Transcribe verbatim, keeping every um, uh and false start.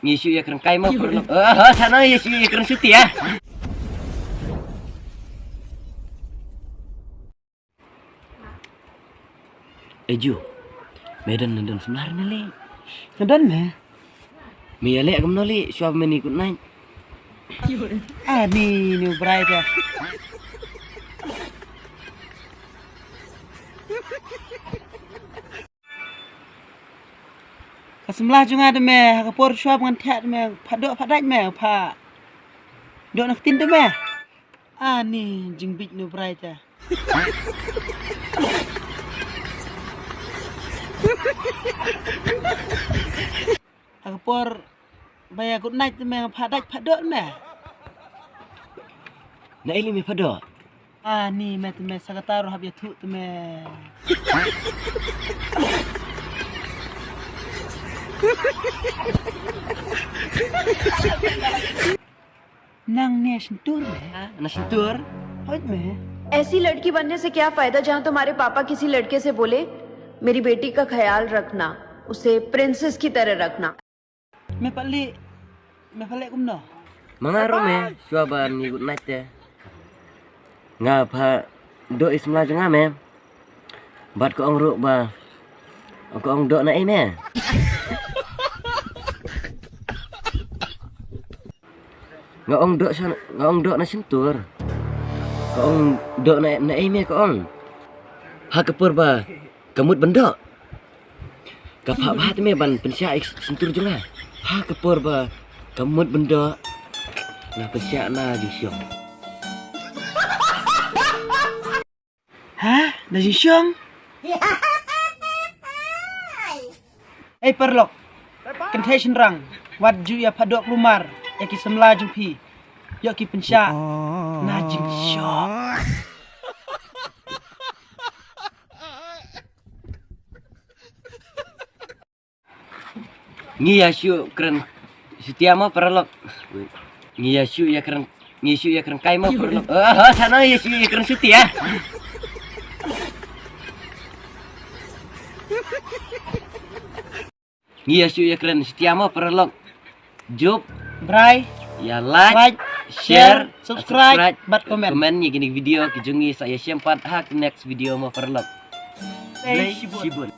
Ngi shu ïa kren kai mo paralok. Oh, oh, sa no, ngi shu ïa kren shuti ah. Eh Ju, me don, me don samla ne lei? Nga don me. Me ïaleh kumno lei, shuwa ba men ïa good night? Ah, ni, ni u Brai te. Ka samla jong nga te me, ha ka por shuwa ba ngan thiah te me, pha doh pha dait me, pha doh na ka ktien te me. Ah, ni, jingbit ni u Brai te. Ha ka por ba ïa good night te me, pha dait pha doh me. Na ei lei me pha doh? Ah, ni me te me, sa kata ruh hap ïathuh te me. Nang ne shyntur me? Ah, na shyntur? Hoit me. ऐसी लड़की बनने से क्या फायदा जहां तुम्हारे पापा किसी लड़के से बोले, मेरी बेटी का ख्याल रखना, उसे प्रिंसेस की तरह रखना। Me pat leh, me pat leh kumno? Ma nga ruh me, shuwa ba ngi good night te, nga pha doh ïa i samla jong nga me. Bad ka ong ruh ba, ka ong doh na ei me? Nga ong doh sha, nga ong doh na shyntur. Ka ong doh na, na ei me ka ong. Ha ka por ba ka mut ban doh, ka phah bha te me ban pynshah ïa i shyntur jong nga. Ha ka por ba ka mut ban doh, nga pynshah na jingshong. Ha? Na jingshong? Ei paralok, kynthei shynrang, wat ju ïa pha doh kulmar ïa ki samla jong phi. Ïoh ki pynshah na jingshong. Ngi ïa shu kren shuti mo paralok. Ngi ïa shu ïa kren, ngi shu ïa kren kai mo paralok. Oh, oh, sa no, ngi ïa shu ïa kren shuti ah. Ngi ïa shu ïa kren shuti mo paralok. Jup Brai, ïa like, like, share, share, subscribe, subscribe, bad comment. Comment ïa kine ki video ki jong ngi, sa ïa shem pat ha ka next video mo paralok. Blei shibun.